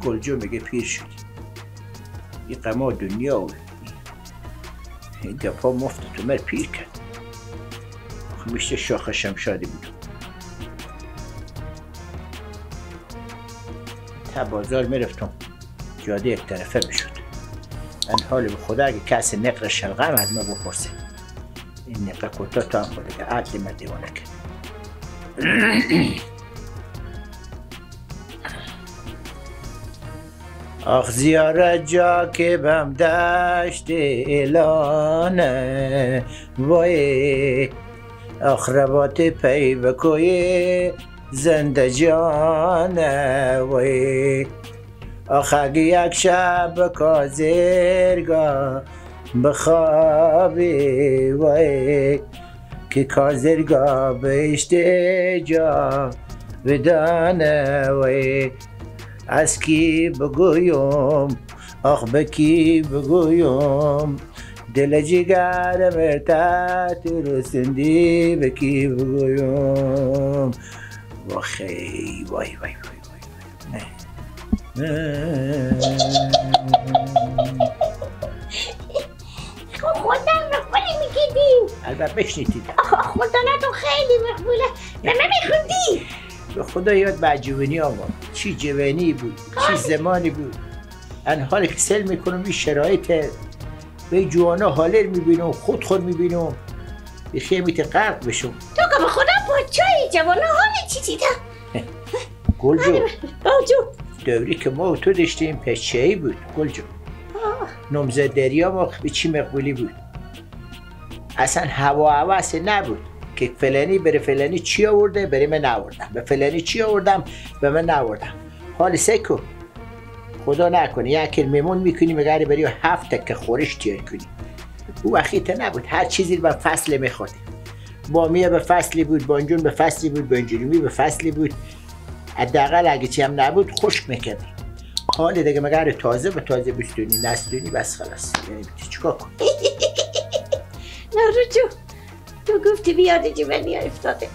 گلجو میگه پیر شدی. این غما دنیا و این گپا مفت تو مر پیر کرد. آخه میشه شاخه شمشادی بود. تا بازار میرفتم جاده یک طرفه میشد. من حال به خدا اگه کسی نقر شلغم از ما بپرسه این نقر کتا تا هم خود که عدل من دیوانه کرد. آخ زیارت جا که بم دشت اعلانه وای، آخ رباط پی بکوی زنده جانه وای، آخ اگه یک شب کازرگاه بخوابی وای، که کازرگاه بهشت جا بدانه وای. از کی بگویم آخ به کی بگویم، دل جگرم ارتد رسندی به کی بگویم. وخی وای وای وای وای. خب خودم مقبولی میگیدی. البته بشنیدید. خودانتون خیلی مقبوله. به من میخوندی. به خدا یاد به جوانی آمد. چی جوانی بود، چی زمانی بود. ان حال که سل میکنم این شرایط به جوانا حالر میبینم، خود میبینم، به خیمیت غرق بشم. تو که به خدا پاچایی جوانا حال چی دیدم. گلجو گلجو دوری که ما و تو داشتیم پچه‌ای بود گلجو. نامزد دریا ما به چی مقبولی بود. اصلا هوا هوس نبود که فلانی بره فلانی چی آورده بره من نآوردم، به فلانی چی آوردم به من نآوردم. حال سکو خدا نکنه یک میمون میکنی مگر بری 7 تکه خورش تیار کنی. او وقتی نبود، هر چیزی به فصل میخوردیم. بامیه به فصلی بود، بانجون به فصلی بود، بانجونی به فصلی بود. حداقل اگه چی هم نبود خشک میکردیم. حال دیگه مگر تازه به تازه بستونی نستونی بس خلاص. یعنی چیکار کن؟ نورو جو تو گفتی بیاد جوانی افتاده.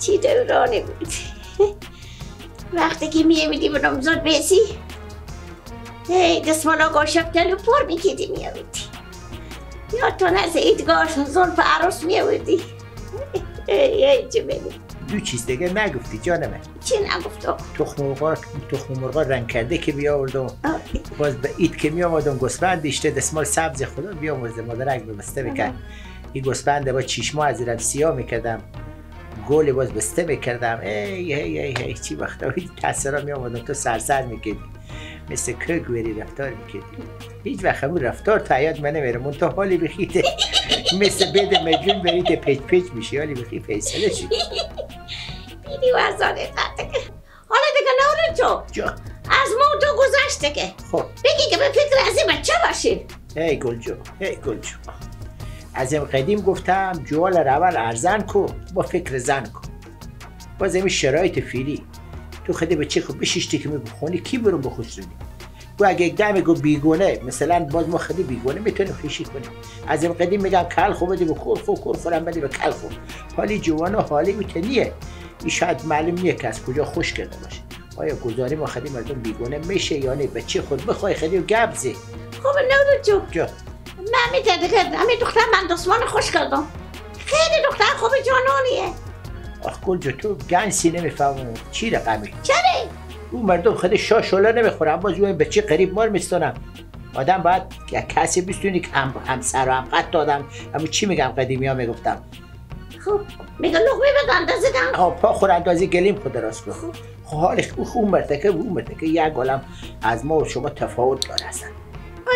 چی دورانی بود. وقتی که میمیدی به نامزاد بیسی هی دستمالا گاشب تلو پر میکیدی میآوردی، یا تو از ایدگاه زلف عروس میآوردی. ای جوانی. دو چیز دیگه نگفتی جان من. چی نگفتم؟ تخم مرغا رنگ کرده که بیاوردم، باز به عید که میآوردم گوسفند داشته دستمال سبز خدا بیامرزه مادرک بسته میکرد. این گوسفند با چشما از زیرم سیاه میکردم، گل باز بسته میکردم. ای ای ای ای چی وقتا تاثیرا میآوردم تو سرسر میکردی، مثل کگوری رفتار میکردی. هیچ وقت همون رفتار تا یاد من نمیره. من تا حالی بخیته مثل بید مجنون بریده پیچ پیچ میشی، حالی بخی فیصله شی بیدی و از آنه حالا دیگه نورو جو از ما تو گذشته که خب بگی که به فکر از این بچه باشی. ای گلجو ای گلجو، از این قدیم گفتم جوال اول ارزن کو با فکر زن کو. باز این شرایط فیلی تو خیلی به چه خوب بشیشتی که میبخونی کی برون بخوشونی. و اگه یک دم گو بیگونه مثلا باز ما خیلی بیگونه میتونیم خیشی کنیم. از این قدیم میگم کل خو بدی به کل خو، کل خورم بدی به کل خو. حالی جوانا حالی اوتنیه. این شاید معلوم نیه که از کجا خوش کرده باشه. آیا گذاری ما خیلی مردم بیگونه میشه یا نه؟ بچه خود بخوای خیلی و گبزه. خب نورو جو من میتونم دیگه همین دختر من دستمان خوش کردم. خیلی دختر خوب جانانیه. آخ گلجو تو گنسی نمیفهمم چی رقمی؟ چرا؟ او مردم خیلی شاشولا نمیخورن، باز اون بچه قریب مار میستونم. آدم باید کسی بستونی که همسر و هم قد دادم. اما چی میگم قدیمی ها میگفتم. خب میگه لقمه بده اندازه دم. پا خور اندازه گلیم خود راست کن. خب حالش او مرتکه او مرتکه یک عالم از ما و شما تفاوت داره اصلا.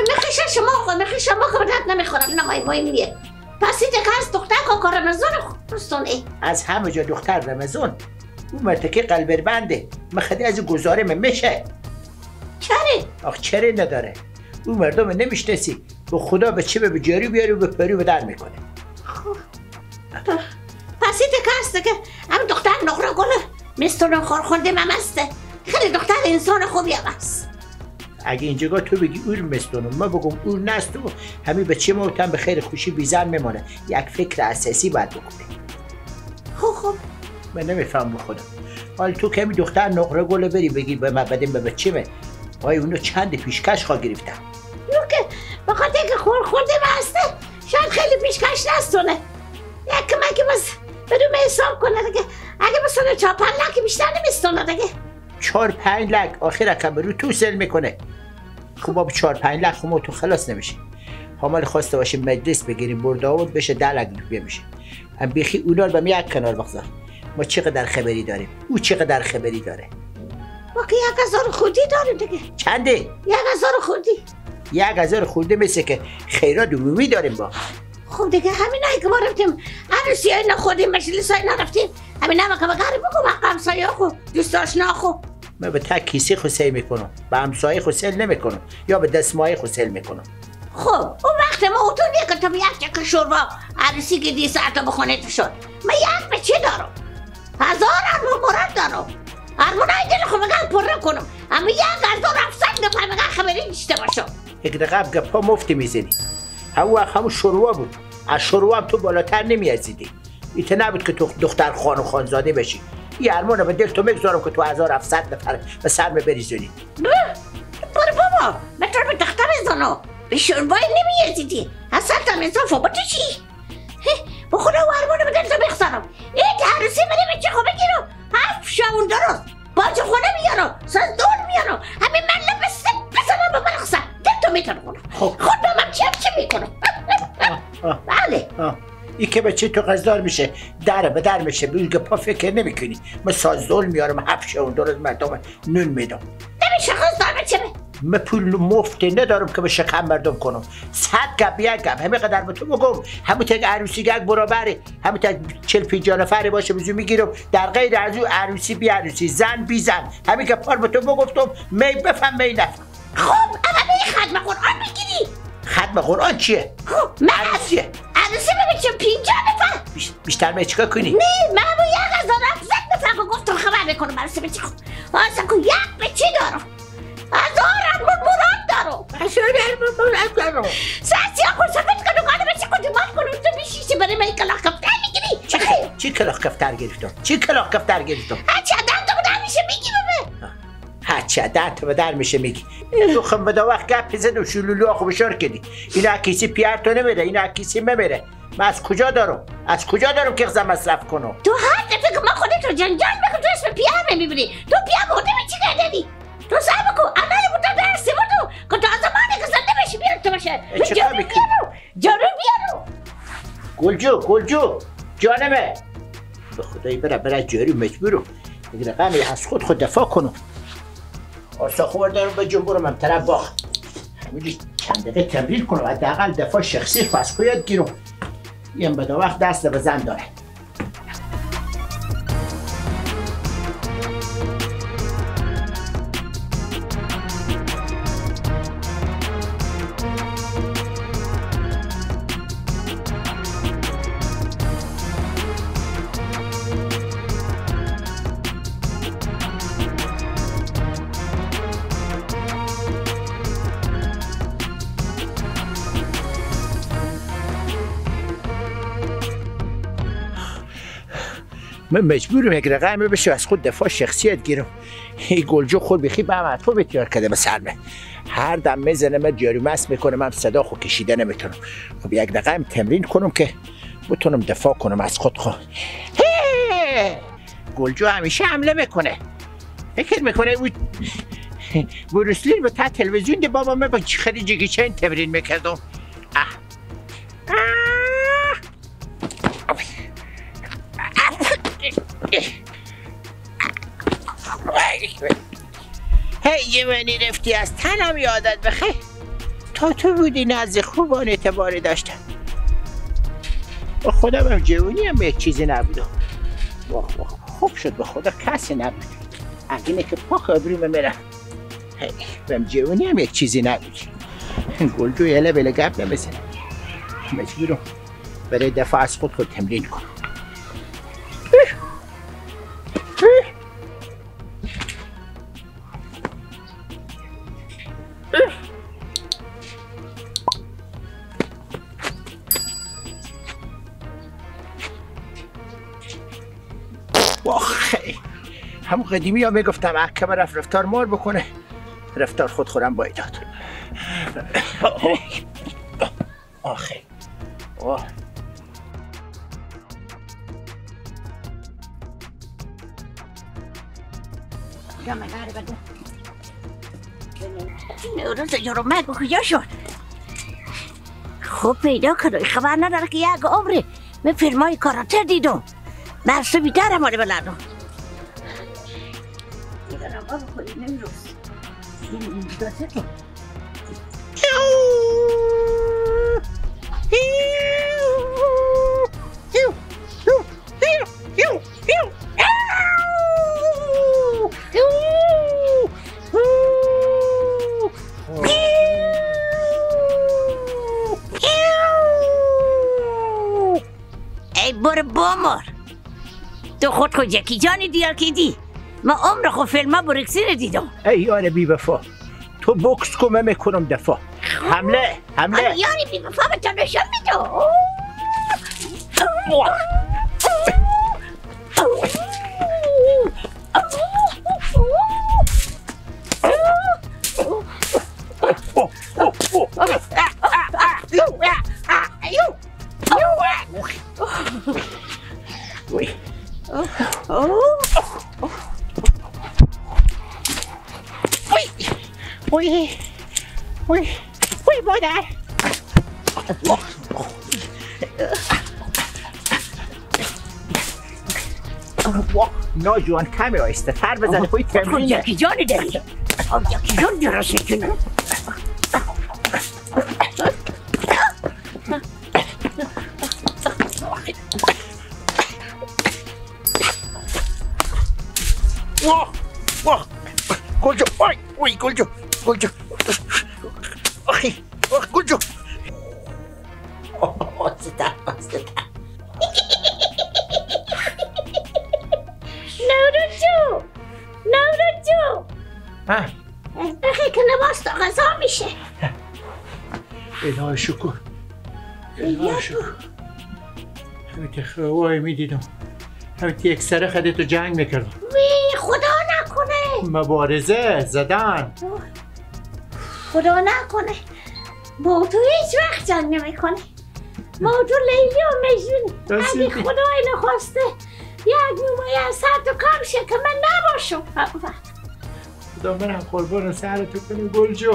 میخوشه شما خود میخوشه شما خود درد نمیخورم نه مای مای میه. پس این دیگه از دختر کاکا رمضان خستونه. از همه جا دختر رمضان. او مرتکه قلبر بنده. مخدی از گزاره من میشه. چرا؟ آخ چرا نداره؟ او مردم نمیشناسی. به خدا به چه به جاری بیاری و به پری به در میکنه. خب پس این دیگه هست که هم دختر نقره گل مستون خورخونده من هسته. خیلی دختر انسان خوبی هم هست. اگه اینجا تو بگی اور مستونم ما بگم اور نستو، همین بچه ما تن به خیر خوشی بیزن میمانه. یک فکر اساسی باید بکنه. خب خب من نمیفهم به خودم. حالا تو کمی دختر نقره گل بری بگی به من بدیم به بچه من. آیا اونو چند پیشکش خواه گرفتم؟ نو که به خاطر که خورده بسته شاید خیلی پیشکش نستونه. یک من که بس بدون حساب کنه دیگه. اگه مثلا 4-5 لک بیشتر نمیستونه دیگه. 4-5 لک آخر رقم رو تو سل میکنه. خب بابا 4-5 لک خب ما تو خلاص نمیشه. حمال خواسته باشه مجلس بگیریم برده آورد بشه 10 لک روپیه میشه. هم بیخی اونا رو به یک کنار بگذار. ما چقدر خبری داریم؟ او چقدر خبری داره؟ ما که 1000 خودی داریم دیگه. چنده؟ 1000 خودی. 1000 خورده مثل که خیرات عمومی داریم با. خب دیگه همینایی که ما رفتیم عروسی های نخوردیم، مجلس های نرفتیم، همین هم که بگرم بگو حق همسایه خو، دوست آشنا خو. من به تک کیسه خو سیل میکنم، به همسایه خو سیل نمیکنم یا به دستمایه خو سیل میکنم. خب اون وقت ما اتون یک تا یک چک شوربا عروسی که 2 ساعت بخونه تو شد. من یک بچه دارم، 1000 ارمان مراد دارم، ارمانای دل خو بگم پره کنم، اما 1700 نفر بگم خبری داشته باشم. یک دقیقه گپا مفتی میزنی. همون وقت همون شوربا بود، از شوربا هم تو بالاتر نمیازیدی. ایت نبود که تو دختر خان و خانزاده بشی. این ارمانو به دل تو میگذارم که تو 1700 نفر به سر بریزونی. برو بابا، من تو رو به دختر زنو به شوربای نمیازیدی. اصلا تا اضافه با تو چی؟ به خدا و ارمانو به دل تو میگذارم. این عروسی بره بچه خو بگیرم، 7 شبون درست باج خونه میارم، ساز دور میارم، همین من لبس بزنم به برقصم دل تو میتونم. خود به من چه میکنم. بله این که بچه تو قزدار میشه در به در میشه، به اون پا فکر نمیکنی. من سازدول میارم 7 شبون درست مردم نون میدم. نمیشه قزدار بچه. من پول مفتی ندارم که به شکم مردم کنم. 100 گپ یک گپ همه قدر به تو بگم، همون تک عروسی یک برابره، همون تک 40-50 نفره باشه بزو میگیرم. در غیر از او عروسی بی عروسی، زن بی زن، همین که پار به تو بگفتم می بفهم می نفهم. خب اما می ختم قرآن میگیری. ختم قرآن چیه؟ خب من عروسیه. عروسی ببین 50 نفر بیشتر می چیکار کنی؟ نه من 1700 نفر گفتم خبر میکنم عروسی بچه. خب اصلا یک بچه دارم، 1000 ارمان مراد دارم، 1000 ارمان مراد دارم. سرسیا خود سفت کنو کانو بچه خود مال کنو تو میشیشی برای من کلاه کفتر میگیری. چی کلاه کفتر گرفتم؟ چی کلاه کفتر گرفتم؟ هرچی در تو به در میشه میگی بابا. هرچی در تو به در میشه میگی. تو خم به وقت گپ زد و شلولو خو بشار کردی. اینا کیسی پیر تو نمیره، اینا کیسی میبره. من از کجا دارم؟ از کجا دارم که غذا مصرف کنم؟ تو هر دفعه که من خودت رو جنجال میکنم تو اسم پیر نمیبری. تو پیر بوده چی کردی؟ تو صبر کن، اول بودم درسی بودم که تا زمانی که زنده بشی بیارم تو باشه. جارو بیارو، جارو بیارو. گلجو، گلجو، جانمه. به خدایی برم برم جارو مجبورم. یک رقمی از خود دفاع کنم. آسا خوب دارم به جنبورم هم طرف باخ. همینجور چند دقیقه تمرین کنم، حداقل دفاع شخصی خو از خود یاد گیرم. این به وقت دست به زن داره. من مجبورم یک رقمی بشه از خود دفاع شخصیت گیرم. این گلجو خود بیخی به هم تو بتیار کرده به سرمه. هر دم میزنه من جارو مست میکنه، من صدا خود کشیده نمیتونم. خب یک رقم تمرین کنم که بتونم دفاع کنم از خود. خود گلجو همیشه حمله میکنه، فکر میکنه او بروسلی به تا تلویزیون ده بابا من با خیلی جگی چین تمرین میکردم. هی یه منی رفتی از تنم یادت بخیر. تا تو بودی نزد خوبان اعتباری داشتم. با خودم هم جوونی هم یک چیزی نبودم. واخ واخ خوب شد به خدا کسی نبود. اگه که پاک آبروم میرفت. بهم جوونی هم یک چیزی نبود. گلجو یله بله گپ نمیزنه. مجبورم برای دفاع از خود تمرین کنم. همون قدیمی ها میگفتم اکم رفت رفتار مار بکنه، رفتار خود خورم باید داد. آخه آه. نوروز جرمه کجا شد؟ خوب پیدا کرد، خبر نداره که یک عمری من فیلم های کاراته دیدم. مرسو بیتر هماره بلدم. دیگرم بابا خودی نمیروز. ای بر بامار، تو خود خود یکی جانی دیار کیدی. ما عمر خو فیلم ها برکسی دیدم. ای یار بی وفا، تو بکس کن من میکنم دفاع. حمله حمله. یاری بی وفا به تو نشان میدم. وی وی وی مادر. ناجوان کمی آیسته تر بزنه. خوی تمرینه. یکی جانی داری. یکی جان درست میکنه. واه واه گلجو، وای وای گلجو گلجو، آخی آخ گلجو. آسته آسته. نوروز جو، نوروز جو. آخه که لباس تا غذا میشه. الهی شکر، الهی شکر. همین خوابای میدیدم، همین یک سره خودتو جنگ میکردم. وی خدا نکنه. مبارزه زدن. خدا نکنه. با تو هیچ وقت جنگ نمیکنه. با تو لیلی و مجنون. اگه خدای نخواسته یک مومای از سر تو کم شه که من نباشم. خدا منم قربان سر تو کنه گل جو.